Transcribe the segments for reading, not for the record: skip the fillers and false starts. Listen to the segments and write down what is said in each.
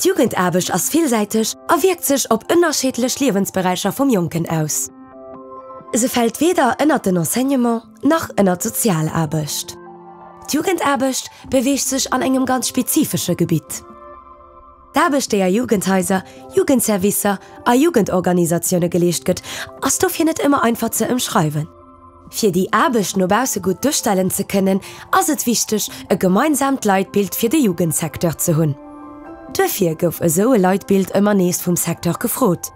D'Jugendaarbecht ass villsäiteg a wierkt sech op ënnerscheedlech Liewensberäicher vum Jonken aus. Se fält weder ënnert den Enseignement nach ënnert d'Sozialaarbecht. D'Jugendaarbecht beweegt sech an engem ganz spezifesche Gebitt. D'Aarbecht, déi a Jugendhaiser, Jugendservicer a Jugendorganisatioune geleescht gëtt, ass dofir net ëmmer einfach ze ëmschreiwen. Fir déi Aarbecht no bausse gutt duerstellen ze kënnen, ass et wichteg, e gemeinsaamt Leitbild fir de Jugendsecteur ze hunn. Duerfir gouf esou e Leitbild ëmmer nees vum Secteur gefrot.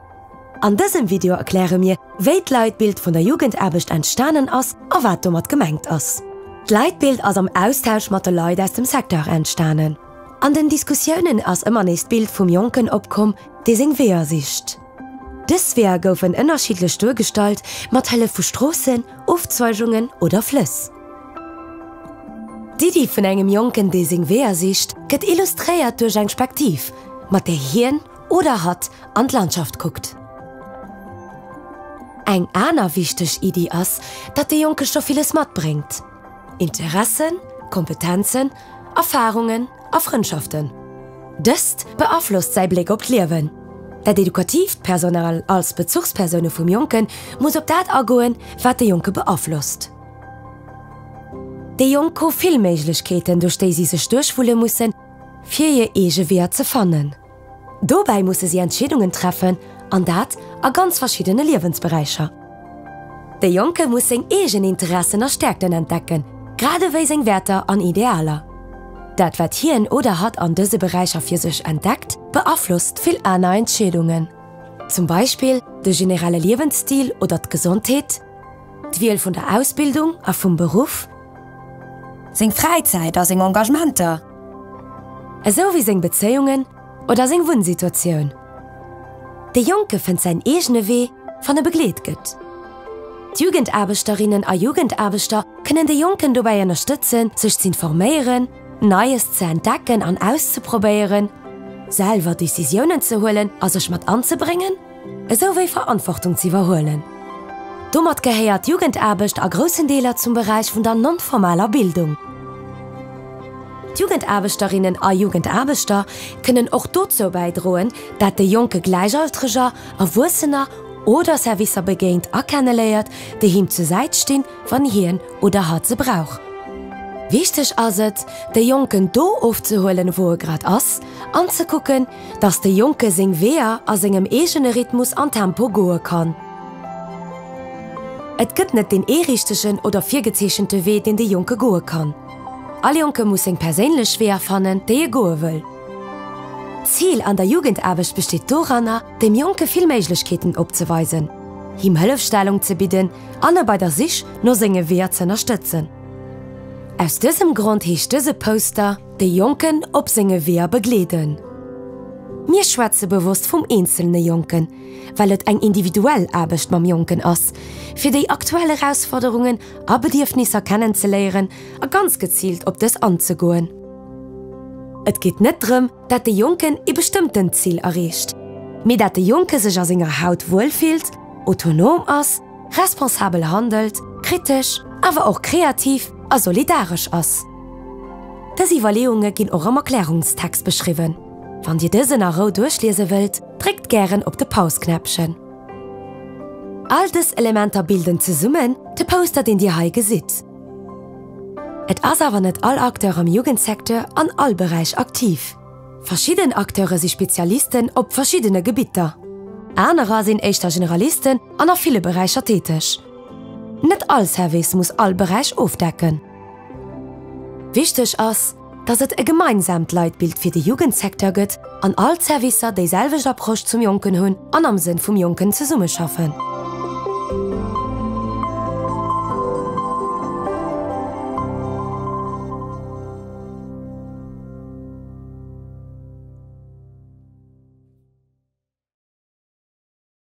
An dësem Video erkläre mir, wéi d'Leitbild vun der Jugendaarbecht entstanen ass a wat domat gemengt ass. D'Leitbild ass am Austausch mat de Leit aus dem Secteur entstanen. An den Diskussiounen ass ëmmer nees d'Bild vum Jonken opkomm, dee seng Weeër sicht. Dës Weeër goufen ënnerschiddlech duergestallt, mat Hëllef vu Stroossen, Ofzweigungen oder Flëss. D'Iddi vun engem Jonken, dee seng Weeër sicht, gëtt illustréiert duerch eng Spektiv, mat där hien oder hatt an d'Landschaft kuckt. Eng aner wichteg Iddi ass, datt de Jonke scho villes matbréngt. Interessen, Kompetenzen, Erfarungen a Frëndschaften. Dëst beaflosst säi Bléck op d'Liewen. Dat edukatiivt Personal als Bezuchspersoune vum Jonke muss op dat agoen, wat de Jonke beaflosst. Déi Jonk hu vill Méiglechkeeten, duerch déi si sech duerchwulle mussen, fir hir eege Weeër ze fannen. Dobäi musse si Entscheedungen treffen, an dat a ganz verschiddene Liewensberäicher. De Jonke muss seng eegen Interessen a Stäerkten entdecken, grad ewéi seng Wäerter an Idealer. Dat wat hien oder hatt an dëse Beräicher fir sech entdeckt, beaflosst vill aner Entscheedungen. Zum Beispill de generelle Liewensstil oder d'Gesondheet, d'Wiel vun der Ausbildung a vum Beruff, seng Fräizäit a seng Engagementer, esou wéi seng Bezéiungen oder seng Wunnsituatioun. De Jonke fënnt säin eegene Wee, wann e begleet gëtt. D'Jugendaarbechterinnen a Jugendaarbechter kënnen de Jonken dobäi ënnerstëtzen, sech z'informéieren, Neies ze entdecken an auszeprobéieren, selwer Decisiounen ze huelen a sech mat anzebréngen, esou wéi Verantwortung z'iwwerhuelen. Domat gehéiert d'Jugendaarbecht a groussen Deeler zum Beräich vun der non-formaler Bildung. D'Jugendaarbechterinnen a Jugendaarbechter kënnen och dozou bäidroen, dat de Jonke Gläichaltreger, Erwuessener oder Servicer begéint a kenneléiert, déi him zur Säit stinn, wann hien oder hatt se brauch. Wichteg ass et, de Jonken do ofzehuelen, wou e grad ass, an ze kucken, dass de Jonke seng Weeër a sengem eegene Rhythmus an Tempo goe kann. Et gëtt net deen ee richtegen oder virgezeechente Wee, deen de Jonke goe kann. All Jonke muss seng perséinlech Weeër fannen, déi e goe wëll. D'Zil an der Jugendaarbecht besteet doranner, dem Jonke vill Méiglechkeeten opzeweisen, him Hëllefstellung ze bidden an e bei der Sich no senge Weeër z'ënnerstëtzen. Aus dësem Grond heescht dëse Poster De Jonken op senge Weeër begleeden. Mir schwätze bewosst vum eenzelne Jonken, well et eng individuell Aarbecht mam Jonken ass, fir déi aktuell Erausforderungen a Bedierfnisser kennenzeléieren a ganz geziilt op dës anzegoen. Et geet net drëm, dat de Jonken ee bestëmmtent Zil erreecht, mee dat de Jonke sech a senger Haut wuelfillt, autonom ass, responsabel handelt, kritesch, awer och kreativ a solidaresch ass. Dës Iwwerleeunge ginn och am Erklärungstext beschriwwen. Wann Dir dësen a Rou duerchliese wëllt, dréckt gären op de Pause-Knäppchen. All dës Elementer bilden zesummen de Poster, deen Dir hei gesitt. Et ass awer net all Acteur am Jugendsecteur an all Beräich aktiv. Verschidden Acteure si Spezialisten op verschiddene Gebitter. Anerer sinn éischter Generalisten an a ville Beräicher täteg. Net all Service muss all Beräich ofdecken. Wichteg ass, dass et e gemeinsaamt Leitbild fir de Jugendsecteur gëtt an all d'Servicer déi selwecht Approche zum Jonken hunn an am Sënn vum Jonken zesummeschaffen.